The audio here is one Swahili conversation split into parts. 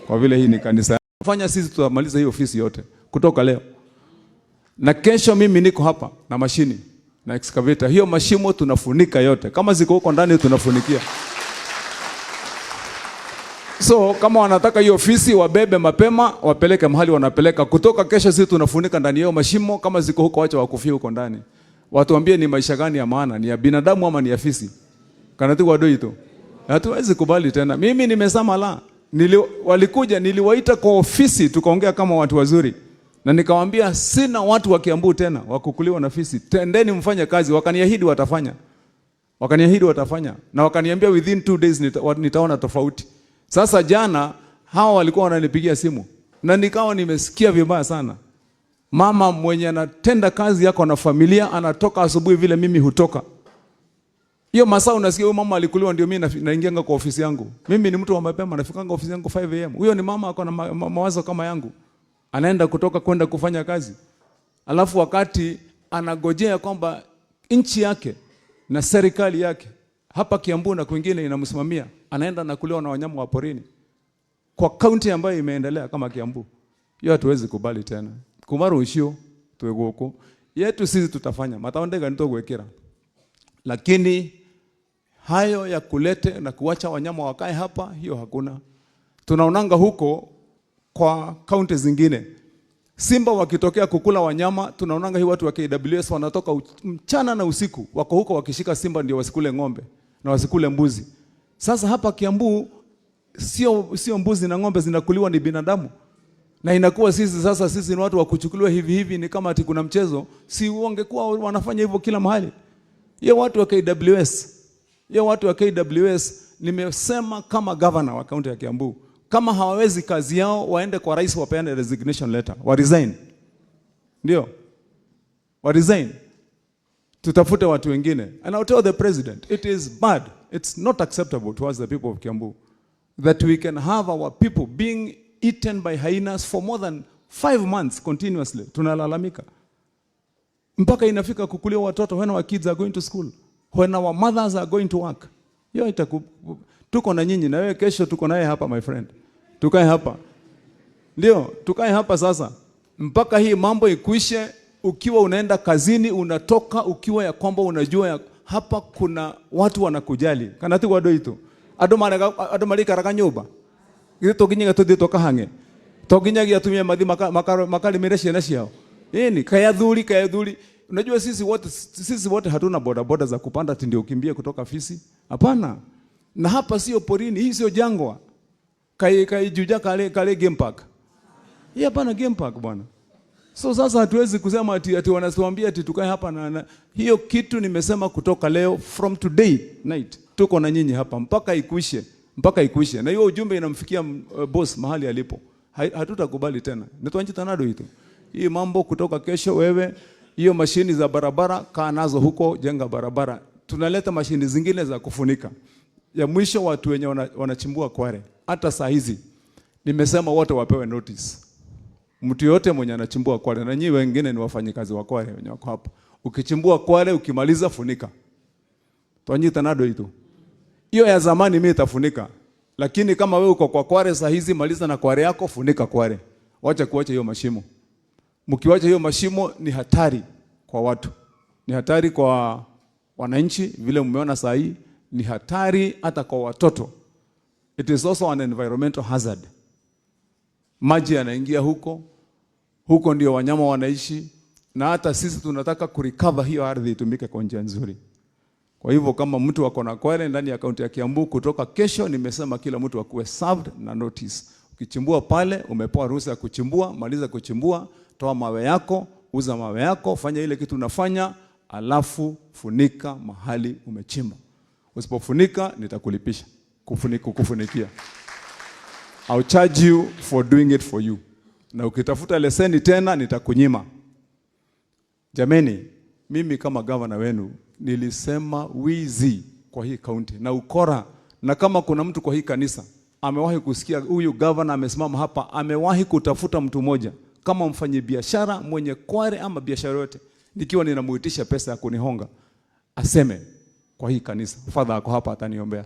Kwa vile hii ni kanisa. Fanya sisi tutamaliza hii ofisi yote kutoka leo. Na kesho mimi niko hapa na mashini na excavator. Hiyo mashimo tunafunika yote. Kama ziko huko ndani tunafunikia. So kama wanataka hiyo ofisi wabebe mapema, wapeleke mahali wanapeleka. Kutoka kesho sisi tunafunika ndani yao mashimo, kama ziko huko wacha wakufie huko ndani. Watuambie ni maisha gani ya maana, ni ya binadamu ama ni ya fisi? Kana tu wadoi tu. Hatuwezi kubali tena. Mimi nimesema la. Walikuja, niliwaita kwa ofisi tukaongea kama watu wazuri. Na nikawaambia sina watu wa Kiambu tena wa kukuliwa na fisi. Tendeni mfanye kazi, wakaniahidi watafanya. Wakaniahidi watafanya. Na wakaniambia within 2 days nitaona tofauti. Sasa jana hawa walikuwa wananipigia simu na nikawa nimesikia vibaya sana. Mama mwenye anatenda kazi yako na familia anatoka asubuhi vile mimi hutoka. Hiyo masaa unasikia huyu mama alikuliwa, ndio mimi naingianga kwa ofisi yangu. Mimi ni mtu wa mapema, nafikanga ofisi yangu 5 a.m. Huyo ni mama ako na mawazo kama yangu. Anaenda kutoka kwenda kufanya kazi. Alafu wakati anagojea kwamba nchi yake na serikali yake hapa Kiambu na kwingine inamsimamia, anaenda na kuliwa na wanyama wa porini kwa kaunti ambayo imeendelea kama Kiambu. Hiyo hatuwezi kubali tena. Kumaru ushio tuwe yetu sisi tutafanya mataondega nitogwekera. Lakini hayo ya kulete na kuacha wanyama wakae hapa, hiyo hakuna. Tunaonanga huko kwa kaunti zingine simba wakitokea kukula wanyama, tunaonanga hii watu wa KWS wanatoka mchana na usiku, wako huko wakishika simba ndio wasikule ng'ombe na wasikule mbuzi. Sasa hapa Kiambu sio mbuzi na ng'ombe zinakuliwa, ni binadamu. Na inakuwa sisi sasa, sisi ni watu wa kuchukuliwa hivi hivi, ni kama ati kuna mchezo. Si wangekuwa wanafanya hivyo kila mahali? Hiyo watu wa KWS, hiyo watu wa KWS nimesema kama governor wa kaunti ya Kiambu, kama hawawezi kazi yao waende kwa rais wapeane resignation letter, wa resign. Ndio. Wa resign. Tutafute watu wengine. And I'll tell the president, it is bad. It's not acceptable towards the people of Kiambu that we can have our people being eaten by hyenas for more than 5 months continuously. Tunalalamika. Mpaka inafika kukulia watoto when our kids are going to school, when our mothers are going to work. Hiyo tuko na nyinyi na wewe kesho tuko naye hapa my friend. Tukae hapa. Ndio, tukae hapa sasa. Mpaka hii mambo ikwishe. Ukiwa unaenda kazini unatoka ukiwa ya kwamba unajua ya, hapa kuna watu wanakujali. Kana ti gwado itu. Ado marega, ado marikaraga nyumba. Githĩ to nginyagia tũthiĩ tũkahange. To nginyagia atumia mathi makarimĩre ciana ciao. Nini? Kaya dhuri, kaya dhuri. Unajua sisi wote hatuna boda boda za kupanda ati ndio ukimbie kutoka fisi. Hapana. Na hapa sio porini, hii sio jangwa. Kai kai juja kale kale game park. Hii hapana game park bwana. So sasa hatuwezi kusema ati wanatuambia ati tukae hapa na hiyo kitu nimesema kutoka leo, from today night tuko na nyinyi hapa mpaka ikwishe, mpaka ikwishe. Na hiyo ujumbe inamfikia boss mahali alipo. Hatutakubali tena. Nitwanjita nado hiyo. Hii mambo kutoka kesho wewe, hiyo mashini za barabara kaa nazo huko, jenga barabara. Tunaleta mashini zingine za kufunika. Ya mwisho watu wenye wanachimbua kware. Hata saa hizi nimesema wote wapewe notice. Mtu yote mwenye anachimbua kware, na nyinyi wengine ni wafanyikazi wa kware wenye wako hapa. Ukichimbua kware ukimaliza funika. Twanyita nado hiyo. Hiyo ya zamani mimi itafunika. Lakini kama wewe uko kwa kware saa hizi, maliza na kware yako, funika kware. Wacha kuacha hiyo mashimo. Mkiwacha hiyo mashimo ni hatari kwa watu. Ni hatari kwa wananchi vile mmeona saa hii, ni hatari hata kwa watoto. It is also an environmental hazard. Maji yanaingia huko, huko ndio wanyama wanaishi, na hata sisi tunataka kurecover hiyo ardhi itumike kwa njia nzuri. Kwa hivyo kama mtu ako na kware ndani ya kaunti ya Kiambu, kutoka kesho nimesema kila mtu akuwe served na notice. Ukichimbua pale, umepewa ruhusa ya kuchimbua, maliza kuchimbua, toa mawe yako, uza mawe yako, fanya ile kitu unafanya, alafu funika mahali umechimba. Usipofunika nitakulipisha kukufunikia. I'll charge you for doing it for you. Na ukitafuta leseni tena nitakunyima. Jameni, mimi kama gavana wenu nilisema wizi kwa hii kaunti na ukora, na kama kuna mtu kwa hii kanisa amewahi kusikia huyu gavana amesimama hapa, amewahi kutafuta mtu mmoja kama mfanyibiashara mwenye kware ama biashara yote, nikiwa ninamuitisha pesa ya kunihonga, aseme kwa hii kanisa, father ako hapa ataniombea.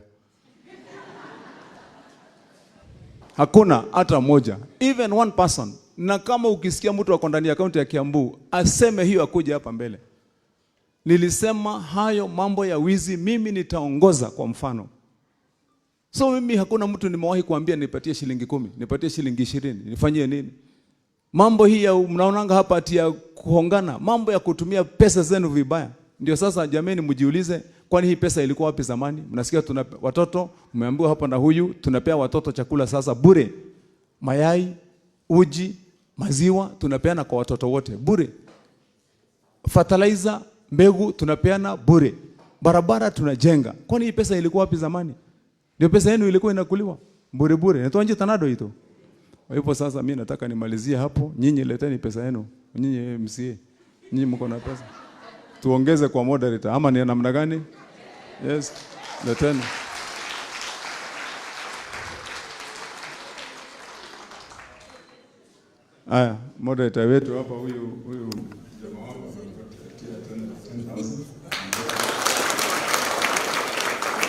Hakuna hata moja, even one person. Na kama ukisikia mtu ako ndani ya kaunti ya Kiambu aseme hiyo, akuje hapa mbele. Nilisema hayo mambo ya wizi mimi nitaongoza kwa mfano. So mimi hakuna mtu nimewahi kuambia nipatie shilingi 10, nipatie shilingi 20, nifanyie nini? Mambo hii ya mnaonanga hapa ati ya kuhongana, mambo ya kutumia pesa zenu vibaya. Ndio sasa jameni, mjiulize, kwani hii pesa ilikuwa wapi zamani? Mnasikia tuna watoto, mmeambiwa hapa na huyu, tunapea watoto chakula sasa bure. Mayai, uji, maziwa tunapeana kwa watoto wote bure. Fertilizer, mbegu tunapeana bure. Barabara tunajenga. Kwani hii pesa ilikuwa wapi zamani? Ndio pesa yenu ilikuwa inakuliwa bure bure. Natoa nje tanado ito. Kwa hivyo sasa mimi nataka nimalizie hapo. Nyinyi leteni pesa yenu. Nyinyi MCA. Nyinyi mko na pesa. Tuongeze kwa moderator ama ni namna gani? Yes, leteni. Aya, moderator wetu hapa huyu jamaa hapa ametupatia 10,000.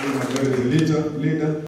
Huyu majority leader.